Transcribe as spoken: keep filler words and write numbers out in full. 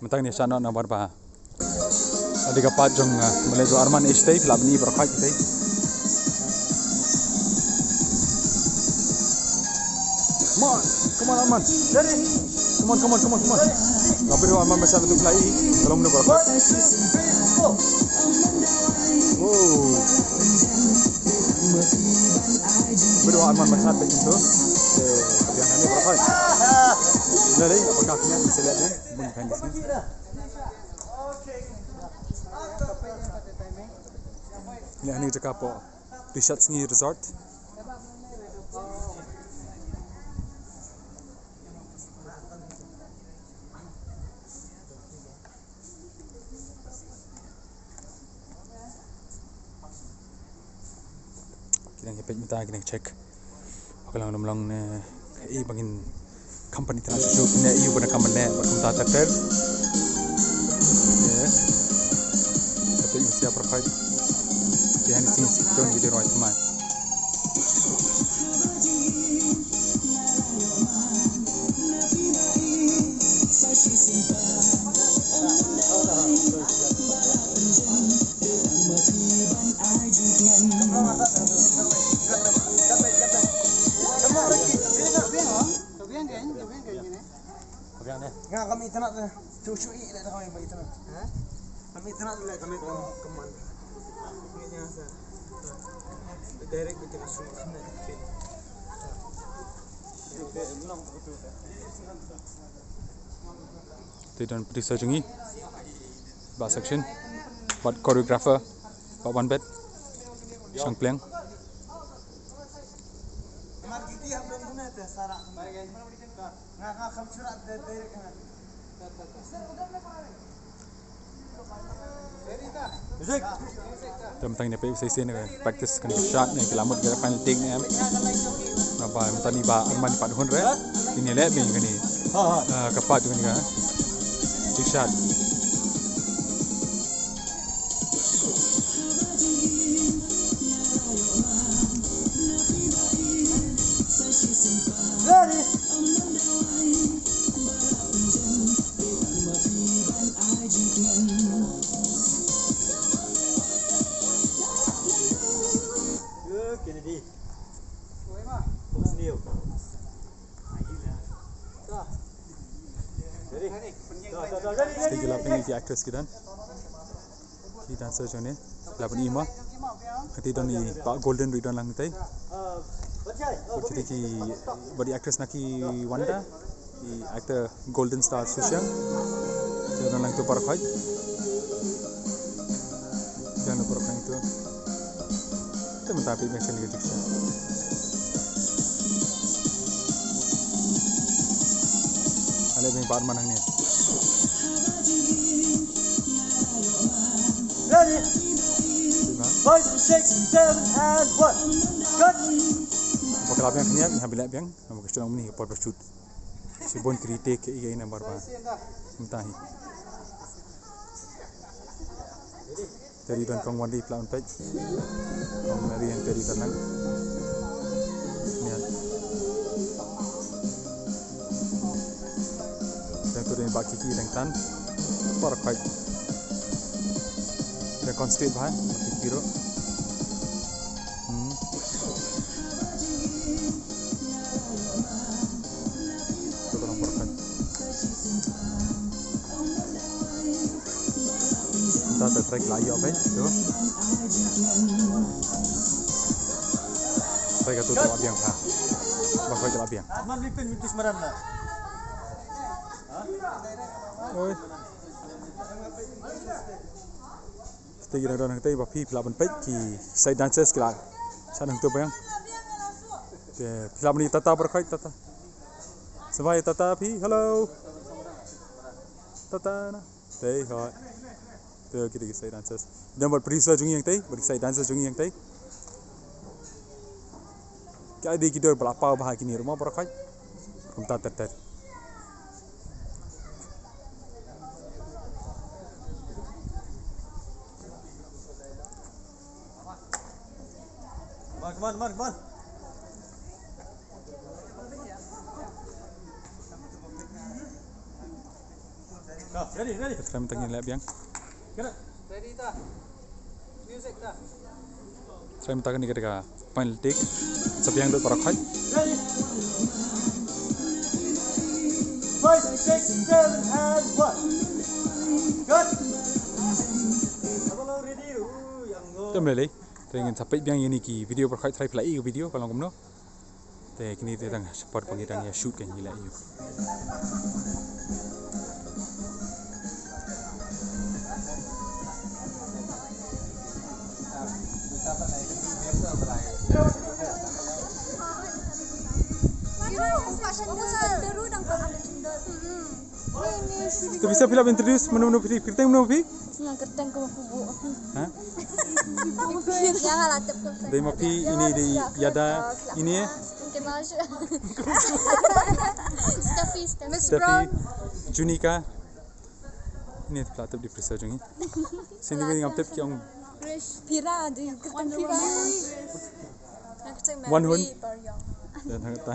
Mynta ngin ïa shad noh namar ba la dei ka part jong, ah, Malay Arman H tei, phi lah ban i baroh khoit tei. Come on, come on, Arman. Ready? Come on, come on, come on, come on. Ka bit Arman ba shad tu phi lah i, ka long mynno baroh khoit. Wow. Bit Arman ba shad tu. Te, ka biang hangne baroh khoit. Ready? Apakah kine select deh? Bun behind the scenes. Ïa, hangne jaka hapoh Rishabh Sngi Resort. Ki dang ïa peit mynta, ki dang check. Ka long lum long ne, eh, ba ngin company tang shuh shuh ne, ïa ba na kam ne, ba kumta ter ter. Ïa peit mynta baroh khoit. Behind the scenes, don ki dei roi thymmai. Nga kam itynnad te. Shu shu i le da kam itynnad. Ha? Kam itynnad le kam itynnad. Direct bitu ka shu. Te don producer jong ngi. Bah Section. Bah choreographer. Bah Wanbet. Shangpliang. Te mynta ngin ïa peit sa shisien ne, practice kan shad ne, ki la mut ki la final take ne em. Naba mynta ne ba Arman pat hun re. Ngin ïa leh beit kane. Ah, ka part kane ka. Take shot. Ready. Kennedy. Fox Neo. Ready? Ready? Ready? Ready? Ki la pynïaid ki actress ki don. Ki dancer jong ne. Ki la pynïaid mo. Kati don i Bah Golden ruh i don lang tai. Kati ki bad i actress na ki Wanda. I actor Golden Star Sushiang. Te don lang tu baroh khoit. Te don baroh khoit tu. Te mynta phi mention ka jingshah. Ale beng bar manang ni. Ready? Five, six, seven, and one. Cut. Bakla biang kniat ni habilak biang. Nama ka chunang mini ka por shoot. Shibun ki retake ïa ine nambar ba. Mynta hi. Te ri don kong Wandi pla un peit. Kong Mary and te ri don nang. Niat. Dang tu dang ba Kiki dang tan. Por khoit. Dang kong straight bha. Kiki ruh. Hmm. Tu ka long por khoit. Ta ta track la ïoh peit tu. Track tu tu la biang ha. Ba khoit la biang. Mam lipin mintus maram na. Oi. Te ki dang don hangtei ba phi phi lah ban peit ki side dancers ki la. Sa nang tu biang. Te phi lah ban ïa tata por khoit tata. Sawai tata phi. Hello. Tata na. Tei hoi. Te ki dei ki side dancers. Don bad producer jong ngi hangtei, bad ki side dancers jong ngi hangtei. Ki dei ki dor ba la paw bha kine ruh mo por khoit. Kumta ter ter. Come on, come on, come on, come on. Ready, ready. Try mynta ngin leh biang. Get it. Ready ta. Music ta. Try mynta kane ka dei ka final take. Sa biang lut para khoi. Ready. Five, six, seven, and one. Cut. Ready. Ooh, yang go. Te mynta te ngin sa peit biang ïa kine ki video para khoi, try phi la i video ka long kumno. Te kine te dang support pang dang ïa shoot ka ngi la ïa. Te bisa phi lah introduce mano mano phi, kyrteng mano phi? Nga kyrteng ko Mapu Bu. Ha? Dei Mapi, ini dei Yada, ini eh. Steffi, Steffi. Steffi, Junika. Ini pla tip di prisa jong ngi. Sini ngam tip ki ong. Pira di kyrteng Pira. Wan Hun. Dan hangta.